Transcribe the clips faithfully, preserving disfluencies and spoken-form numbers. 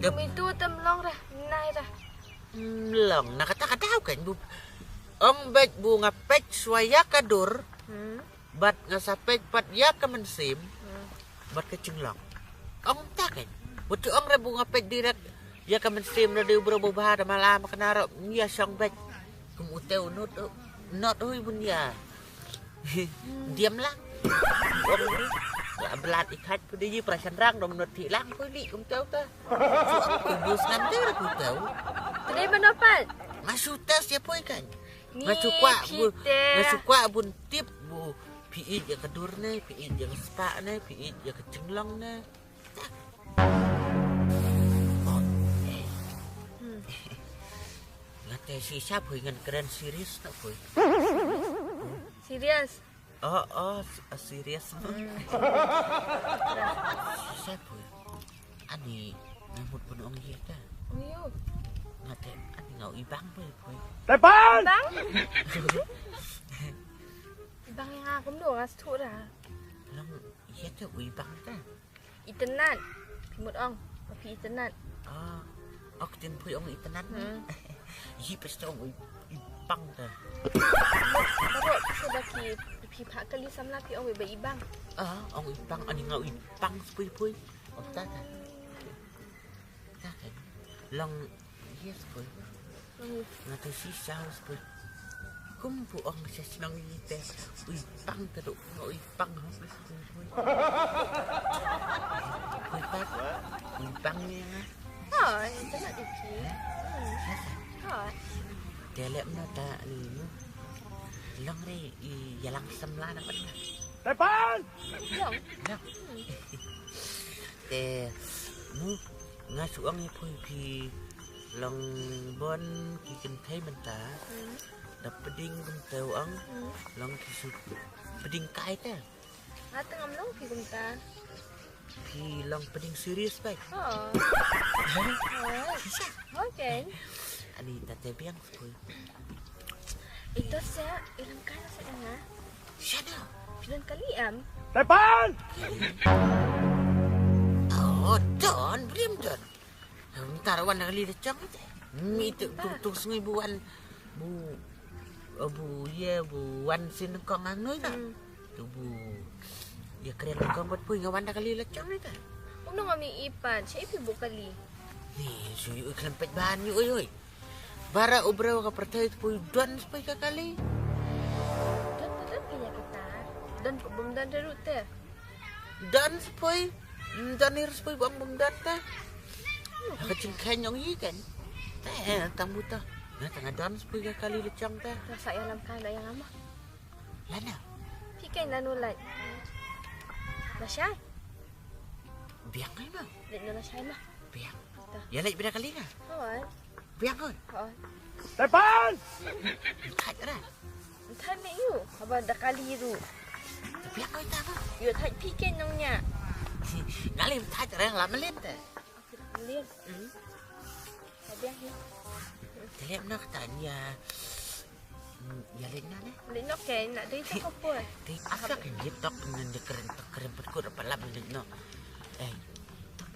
Kum itu te mlong ra, nai ra. Mlong, na kata ka daw kan bu. Ong beit bu nga peit shuwa ïa ka dur. Hmm. Bad nga sa peit pat ïa ka mynsiem. Hmm. Bad ka jinglong. Ong ta kan. Bad tu ong re bu nga peit direct ïa ka mynsiem na dei u bro bu bha da mala ma kena ro ïa shong beit. Kum u teu not, not hui bun ïa. Diam lang. Ong hui. Ïa blat i khat pu dei pra shan rang dom not ti lang hui li kum teu ta. Kum bus nam teu ra pu teu. Tadi mano pat? Nga shu test ïa poi kan. Nga shu kwah bu, nga shu kwah bun tip bu. Phi ïeit ïa ka dur ne, phi ïeit ïa ka spah ne, phi ïeit ïa ka jinglong ne. Hmm. Nga te shisha phui ngan kren serious na phui. Serious? Oh, oh, s- ah, serious. Hmm. Shisha phui. Ani ngan mut pun ong ye ta. Ong yu. Nga te ani ngau ibang phui phui. Tepan! Bang? Bang ïa nga kumno nga sthu ra. Long ye te u ibang ta. Itynnad. Phi mut ong. Phi itynnad. Ah, ok tin phui ong itynnad. Hmm. Yi pes ong ibang ta. Baru sudah ki phi phah kali samla phi ong ba ibang. Ah, ong ibang ani ngau ibang phui phui. Ong ta ta. Ta kan. Long yes phui. Nga tu si sa phui. Kum pu ong sa snong ni te. Ui pang ta dok ui pang ha phui phui. Ui pang. Ui pang ni nga. Hoi, ito na diki. Hoi. Te lep na ta ni mu. Long re i yalang samla na pat na. Tepan! Long. Long. Te mu nga shu ong ïa phi phi long bon ki kynthei mynta. Hmm. Da pdeng kumta u ong. Hmm. Long ki shu pdeng kai te. Nga te ngam long phi kumta. Phi long pdeng serious bai. Oh. Hah? Oh. Shisha. Okay. Ani ta te biang phi. Ito sa ilang kai sa nga. Shut up. Phi don kali em? Tepan! Oh, don, blim don. Ntar wan da kali da chong ite. Mi tu tu tu sngi bu wan bu bu ye bu wan sin kong ang noi ta. Hmm. Tu bu ye kren kong bat pui nga wan da kali da chong ite. Ung nong ami ipan, siapa bu kali? Ni su yu klem pet ban yu oi oi. Bara u bro ka pyrthei tu pui don spui ka kali. Don tu don kaya kata. Don bum don terute. Don spui. Don ir spui bang bum don ta. Ka ching khen yong yi kan. Te tang buta. Na tang don spui ka kali lechang ta. Rasa ya lam kan da yang ama. Lana. Phi kan lanu lai. Lashai. Biang ai ma. Lek na lashai ma. Biang. Ya lek bida kali nga. Hoi. Biang hoi. Hoi. Tepan! Thaj ra. Thaj me yu. Haba da kali ru. Biang hoi ta ba. Yu thaj phi kan nong nya. Ngali thaj ra la melin te. Melin. Hmm. Biang yu. Telep nak tanya. Ya lek na ne. Lek nok ke nak dei tak apa. Dei asa kan dia tok dengan dia keren tok keren perkut apa lap lek nok. Eh.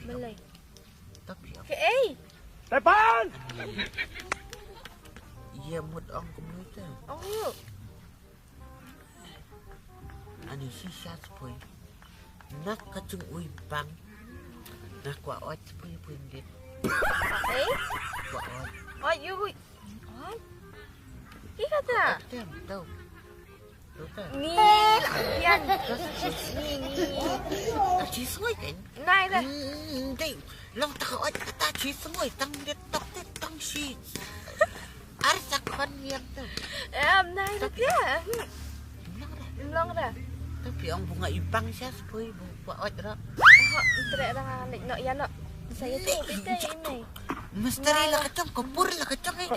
Melai. Tapi apa? Ke ei. Tepan! Iya mut ong kumute. Ong yu. Ani shisha spui. Nak kacung ui bang. Nak kwa ot spui pui ndit. Ei? Kwa ot. Ot yu. Ot. Ih kata. Tem tau. Ni, yan. Ni, ni. Chi sngui kan? Nai da. Dei, long tak ot kata chi sngui tang dia tok te tang shi. Ar sa kon yang tu. Em, nai da dia. Long da. Tapi ong bunga ipang sias pui bu kwa ot ra. Ha, tre ra lek no ya no. Saya tu pite ini. Misteri la kacang, kapur la kacang eh.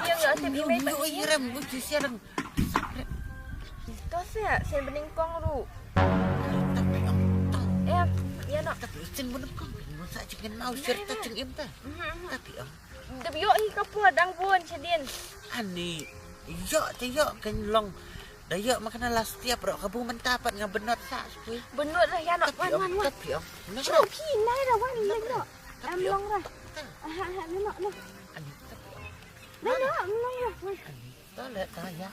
Yang ya tim email. Yo irem bu chi siarem. To se, sen bening kong ru. Tapi ong tau. Eh, ya no. Tapi sen bening kong. Masa chicken mau serta ching im ta. Tapi ong. Dep yo hi ka pua dang bun chedin. Ani yo te yo kan long. Da yo makna last year pro ka bu menta pat nga benot sa spui. Benot lah ya no. Wan wan wan. Tapi ong. Chu phi nai da wan le no. Ha ha, no no. Ani ta. No no, no no. Ani ta le ta ya.